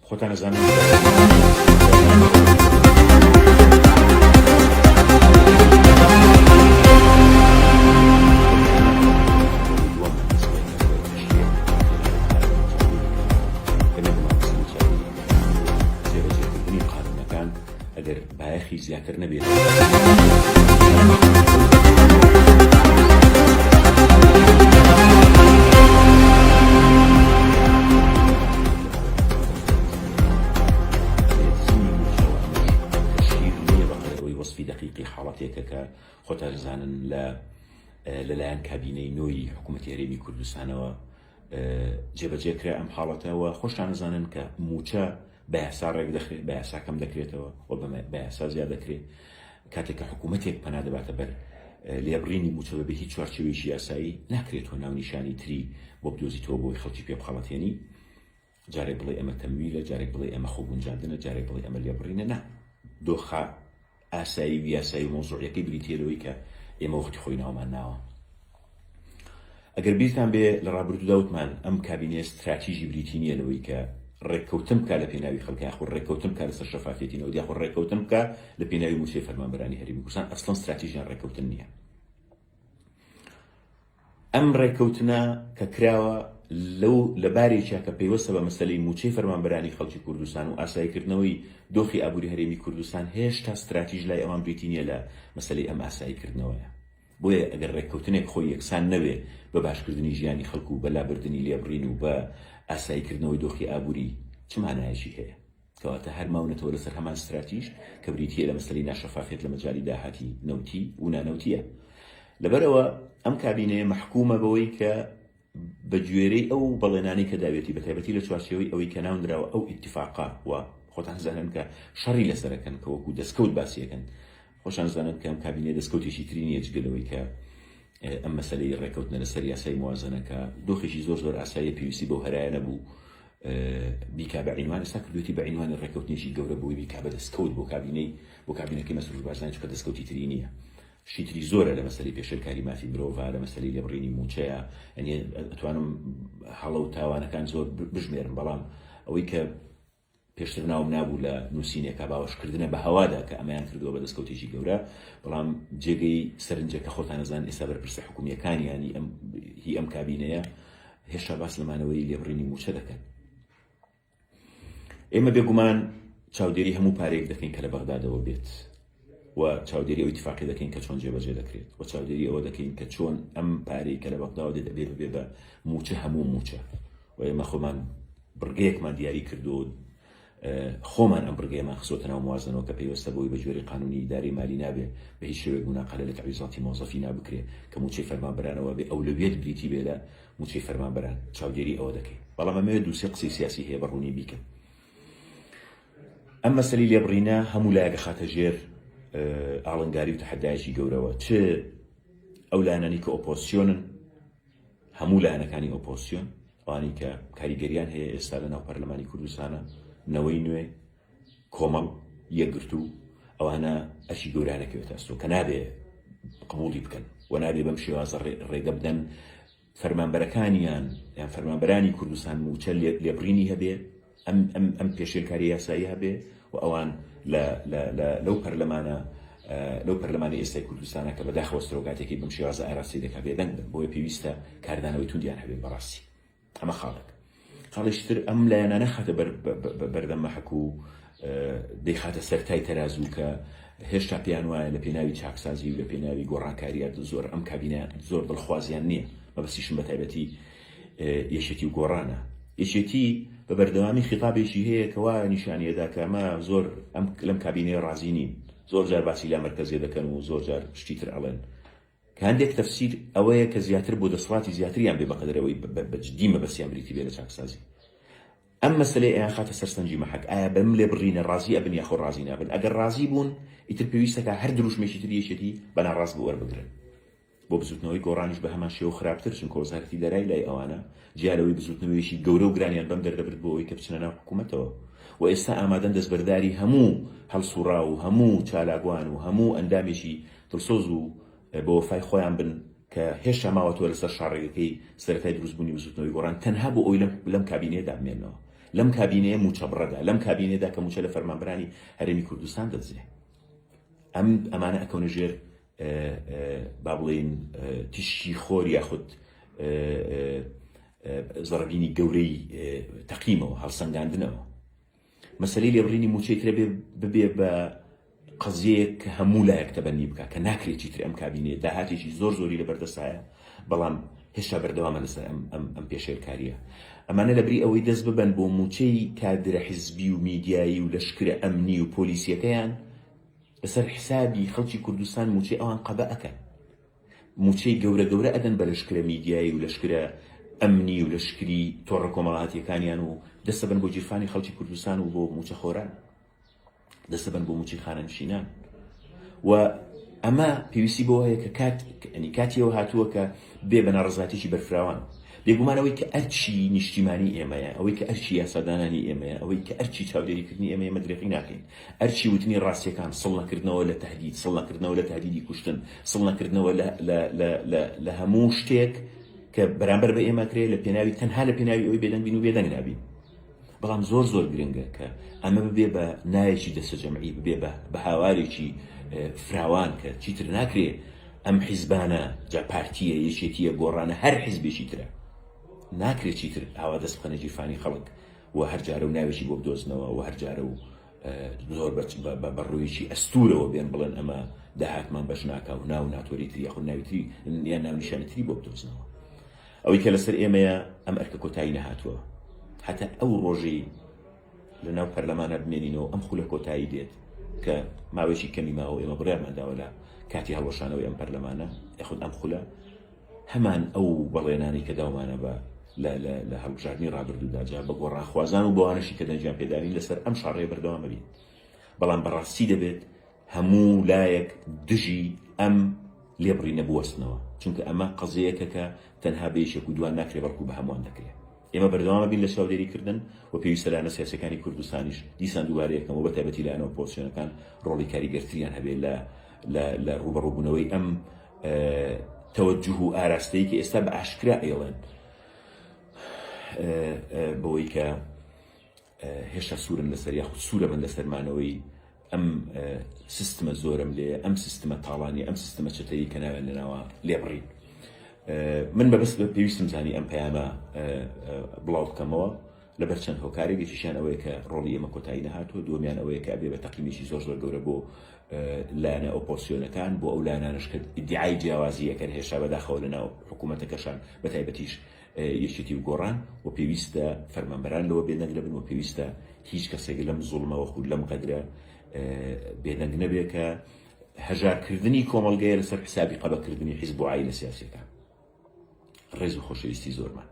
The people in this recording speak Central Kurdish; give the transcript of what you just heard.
خۆتان ئەزانن جێبەجێکردنی قانونەکان ئەگەر بایەخی زیاتر نەبێت. وەسفی دەقیقی حاڵەتێکە کە خۆتان زانن لە لەلایەن کابینەی نۆی حکوومەتی هەرێمی کوردستانەوە جێبەجێ کرا ئەم حاڵەتە و خۆشتان ئەزانن کە مووچە بە یاسا ڕێک دەخرێت بە یاسا کەم دەکرێتەوە و بە یاسا زیاد دەکرێت کاتێک کە حکوومەتێک پەنا دەباتە بەر لێبڕینی مووچە بەبێ هیچ چوارچێوەیەکی یاسایی ناکرێت تۆ ناونیشانی تری بۆ بدۆزیتەوە بۆی خەڵکی پێ بخەڵەتێنی جارێک بڵێ ئەمە تەمویلە جارێک بڵێ ئەمە خۆگونجاندنە جارێک بڵێ ئەمە لێبڕینە نا دۆخە ئاسایی و یاسایی و مەوزوعیەکەی بریتیە لەوەی کە ئێمە وەختی خۆی ناومان ناوە. ئەگەر بیرتان بێ لە ڕابردوودا وتمان ئەم کابینەیە ستراتیژی بریتی نییە لەوەی کە ڕێککەوتن بکا لە پێناوی خەڵک یاخود ڕێککەوتن بکا لەسەر شەفافیەتی نەوت یاخود ڕێککەوتن بکا لە پێناوی مووچەی فەرمانبەرانی هەرێمی کوردستان ئەسڵەن ستراتیژیان ڕێککەوتن نییە. ئەم ڕێککەوتنە کە کراوە لەو لە بارێکیا کە پەیوەستە بە مەسەلەی مووچەی فەرمانبەرانی خەڵکی کوردستان و ئاساییکردنەوەی دۆخی ئابووری هەرێمی کوردستان هێشتا ستراتیژ لای ئەوان بریتی نییە لە مەسەلەی ئەم ئاساییکردنەوەیە. بۆیە ئەگەر ڕێککەوتنێک خۆی یەکسان نەبێ بە باشکردنی ژیانی خەڵک و بە لابردنی لێبڕین و بە ئاساییکردنەوەی دۆخی ئابووری چ مانایەکی هەیە؟ کەواتە هەر ماونەتەوە لەسەر هەمان ستراتیژ کە بریتییە لە مەسەلەی ناشەفافیەت لە مەجالی داهاتی نەوتی و نانەوتییە. لەبەرئەوە ئەم کابینەیە مەحکومە بەوەی کە بە گوێرەی ئەو بەڵێنانەی کە داوێتی بەتایبەتی لە چوارچێوەی ئەوەی کە ناونراوە ئەو ئیتیفاقە و خۆتان زانن کە شەڕی لەسەرەکەن کە وەکو دەستکەوت باسیەکەن خۆشان زانن کە ئەم کابینەیە دەستکەوتێکی تری نییە جگە لەوەی کە ئەم مەسەلەی ڕێکەوتنە لەسەر یاسای موازنە کە دۆخێکی زۆر زۆر ئاساییە پێویستی بەو هەرایە نەبوو بیکا بە عینوان ئێستا کردوێتی بە عینوانی ڕێکەوتنێکی گەورە بۆی بیکا بە دەستکەوت بۆ کابینەی بۆ کابینەکەی مەسرور بارزانی چونکە دەستکەوتی تری نییە شتی تری زۆرە لە مەسەلەی پێشێلکاری مافی مرۆڤ لە مەسەلەی لێبڕینی مووچەیە یعنی ئەتوانم هەڵە و تاوانەکان زۆر بژمێرم بەڵام ئەوەی کە پێشتر ناوم نابوو لە نووسینێکا باوەشکردنە بە هەوادا کە ئەمەیان کردووە بە دەستکەوتێکی گەورە، بەڵام جێگەی سەرنجە کە خۆتان ئەزانن ئێستا بەرپرسە حکومییەکانیانی ئەم هی ئەم کابینەیە هێشتا باس لە مانەوەی لێبڕینی مووچە دەکەن. ئێمە بێگومان چاودێری هەموو پارەیەک دەکەین کە لە بەغدادەوە بێت و چاودێری ئەو ئیتفاقی دەکەین کە چۆن جێبەجێ دەکرێت و چاودێری ئەوە دەکەین کە چۆن ئەم پارەی کە لە بەغداوە دێت ئەبێ ببێ بە مووچە هەموو مووچە و ئێمە خۆمان بڕگەیەکمان دیاری کردو خۆمان ئەم بڕگەیەمان خستۆتە ناو موازنەوە کە پەیوەستە بەوەی بە گوێرەی قانونی ئیدارەی مالی نابێ بە هیچ شێوەیەک موناقەلە لە تەعویزاتی مۆزەفینا بکرێ کە مووچەی فەرمانبەرانەوە بێ ئەولەویەت بریتی بێ لە مووچەی فەرمانبەران چاودێری ئەوە دەکەین بەڵام ئەمەوێت دووسێ قسەی سیاسی هەیە بە ڕوونی بیکەم ئەم مەسەلی لێبڕینە هەموو لایەک ئەخاتە ژێر ئاڵنگاری و تەحەدایەکی گەورەوە چ ئەو لایەنانەی کە ئۆپۆزسیۆنن هەموو لایەنەکانی ئۆپۆزسیۆن ئەوانەی کە کاریگەریان هەیە ئێستا لە ناو پەرلەمانی کوردستانە نەوەی نوێ کۆمەڵ یەکگرتوو ئەوانە ئەرکی گەورەیان ئەکەوێتە ئەستۆ کە نابێ قبوڵی بکەن و نابێ بەم شێوازە ڕێگە بدەن فەرمانبەرەکانیان یان فەرمانبەرانی کوردستان مووچە لێبڕینی هەبێ ئەم ئەم ئەم پێشێلکاری یاسایی هەبێ و ئەوان لە لە لە لەو پەرلەمانە لەو پەرلەمانی ئێستای کوردستانە کە بەداخەوە سەرۆکاتێکی بەم شێوازە ئاراستەی دەکا بێدەنگ بن بۆیە پێویستە کاردانەوەی توندیان هەبێت بەڕاستی ئەمە خاڵێک خاڵێکی تر ئەم لایەنانە خاتە بەر بەردەم مەحەک و دەیخاتە سەر تای تەرازوو کە هێشتا پێیان وایە لە پێناوی چاکسازی و لە پێناوی گۆڕانکاریە زۆر ئەم کابینە زۆر دڵخوازیان نییە مەبەستیشم بە تایبەتی یەکێتی و گۆڕانە یەکێتی بە بەردەوامی خیتابێکی هەیە کەوا نیشانیەدا کە ئەمە زۆر ئەم لەم کابینەیە ڕازی نین زۆر جار باسی لا مەرکەزیە دەکەن و زۆر جار شتی تر ئەڵێن کە هەندێک تەفسیر ئەوەیە کە زیاتر بۆ دەسەڵاتی زیاتریان بێ بەقەدەر ئەوەی بە جدی مەبەستیان بریتی بێ لە چاکسازی. ئەم مەسەلەیە ئەیانخاتە سەر سەنگی مەحەک، ئایا بەم لێبڕینە ڕازی ئەبن یاخۆ ڕازی نابن؟ ئەگەر ڕازی بوون ئیتر پێویستەکا هەر دروشمێکی تری یەکێتی بە ناڕاست وەربگرن. بۆ بزوتنەوەی گۆڕانیش بە هەمان شێوە خراپتر، چونکە وەزارەتی دارایی لای ئەوانە، جیا لەوەی بزوتنەوەیەکی گەورە و گرانیان بەم دەردەبرد بۆ ئەوەی کە بچنە ناو حکومەتەوە و ئێستا ئامادەن دەستبەرداری هەموو هەڵسوڕاو و هەموو چالاکوان و هەموو ئەندامێکی دڵسۆز و بە وەفای خۆیان بن کە هێشتا ماوەتەوە لەسەر شاڕێگەکەی سەرەتای دروستبوونی بزوتنەوەی گۆڕان تەنها بۆ ئەوەی لەم لەم کابینەیەدا بمێننەوە. لەم کابینەیە موچەبڕەدا، لەم کابینەیەدا کە موچە لە فەرمانبەرانی هەرێمی کوردستان دەدزێ. ئەم ئەمانە ئەکەونە ژێر با بڵێین تیشکی خۆر یاخود زەڕەبینی گەورەی تەقیمەوە، هەڵسەنگاندنەوە. مەسەلەی لێبڕینی موچەی ترە بێ ببێ بە قەزیەیەک کە هەموو لایەک تەبەنی بکا کە ناکرێت چیتر ئەم کابینەیە داهاتێکی زۆر زۆری لەبەردەستایە بەڵام هێشتا بەردەوامە لەسەر ئەم ئەم ئەم پێشێلکاریە ئەمانە لەبری ئەوەی دەست ببەن بۆ موچەی کادرە حزبی و میدیایی و لەشکرە ئەمنی و پۆلیسیەکەیان لەسەر حسابی خەڵکی کوردستان موچەی ئەوان قەبە ئەکەن موچەی گەورە گەورە ئەدەن بە لەشکرە میدیایی و لەشکرە ئەمنی و لەشکری تۆڕە کۆمەڵاتیەکانیان و دەستەبەن بۆ گیرفانی خەڵکی کوردستان و بۆ موچەخۆران دەستەبەن بۆ موچەی خانەنشینان و ئەمە پێویستی بۆ هەیە کە کات ئەنی کاتیەوە هاتووە کە بێ بە ناڕەزاتێکی بەرفراوان بێگومان ئەوەی کە ئەرکی نیشتیمانی ئێمەیە، ئەوەی کە ئەرکی یاسادانانی ئێمەیە، ئەوەی کە ئەرکی چاودێریکردنی ئێمەیە ئێمە درێغی ناکەین. ئەرکی وتنی ڕاستییەکان، سڵ نەکردنەوە لە تەهدید، سڵ نەکردنەوە لە تەهدیدی کوشتن، سڵ نەکردنەوە لە لە لە لە لە هەموو شتێک کە بەرامبەر بە ئێمە کرێ لە پێناوی تەنها لە پێناوی ئەوەی بێدەنگ بین و بێدەنگ نابین. بەڵام زۆر زۆر گرنگە کە ئەمە ببێ بە نایەکی دەستەجەمعی، ببێ بە بە هاوارێکی فراوان کە چیتر ناکرێ ئەم حیزبانە جا پارتییە، یەکێتییە، گۆڕانە، هەر حیزبێکی ترە ناکرێ چیتر ئاوا دەست بخەنە گیرفانی خەڵک و هەر جارە و ناوێکی بۆ بدۆزنەوە و هەر جارە و زۆر بە ڕوویەکی ئەستوورەوە بێن بڵێن ئەمە داهاتمان بەش ناکا و ناو ناتۆری تری یاخود ناوی تری یان ناونیشانی تری بۆ بدۆزنەوە. ئەوەی کە لەسەر ئێمەیە ئەم ئەرکە کۆتایی نەهاتووە هەتا ئەو ڕۆژەی لە ناو پەرلەمانە بمێنینەوە ئەم خولە کۆتایی دێت کە ماوەیەکی کەمی ماوە ئێمە بڕیارمان داوە لە کاتی هەڵوەشانەوەی ئەم پەرلەمانە یاخود ئەم خولە هەمان ئەو بەڵێنانەی کە داومانە بە لە هەڵبژاردنی ڕابردوودا جا بە گۆڕانخوازان و بەوانەشی کە دەنگیان پێداوین لەسەر ئەم شاڕێ بەردەوامە بین بەڵام بەڕاستی دەبێت هەموو لایەک دژی ئەم لێبڕینە بوەستنەوە، چونکە ئەمە قەزیەیەکە کە تەنها بە یەکێک و دوان ناکرێ بەڵکو بە هەمووان دەکرێ. ئێمە بەردەوام ئەبین لە چاودێری کردن و پێویستە لایەنە سیاسیەکانی کوردستانیش دیسان دووبارە یەکەم و بە تایبەتی لایەنە ئۆپۆزسیۆنەکان ڕۆڵی کاریگەرتریان هەبێ لە لە لە ڕووبەڕووبوونەوەی ئەم تەوەجوه و ئاراستەی کە ئێستا بە ئاشکرا ئەیڵێن بەوەی کە هێشتا سوورن لەسەر یاخود سوورە بن لەسەر مانەوەی ئەم سیستمە زۆرم لێ ئەم سیستمە تاڵانی ئەم سیستمە چەتەیی کە ناویان لەناوە لێبڕین من بەبەست بە پێویستم زانی ئەم پەیامە بڵاو بکەمەوە لەبەر چەند هۆکارێک یەکیشیان ئەوەیە کە ڕۆڵی ئێمە کۆتایی نەهاتووە دووەمیان ئەوەیە کە ئەبێ بە تەقیمێکی زۆر زۆر گەورە بۆ لایەنە ئۆپۆسیۆنەکان بۆ ئەو لایەنانەش کە ئیدعای جیاوازی ئەکەن هێشتا بەداخەوە لەناو حکوومەتەکەشان بە تایبەتیش یەکێتی و گۆڕان و پێویستە فەرمانبەران لەوە بێدەنگ نەبن و پێویستە هیچ کەسێک لەم زوڵمەوە خود لەم غەدرە بێدەنگ نەبێ کە هەژارکردنی کۆمەڵگەیە لەسەر حسابی قەبەکردنی حیزب و عایلە سیاسیەکان. ڕێز و خۆشەویستی زۆرمان.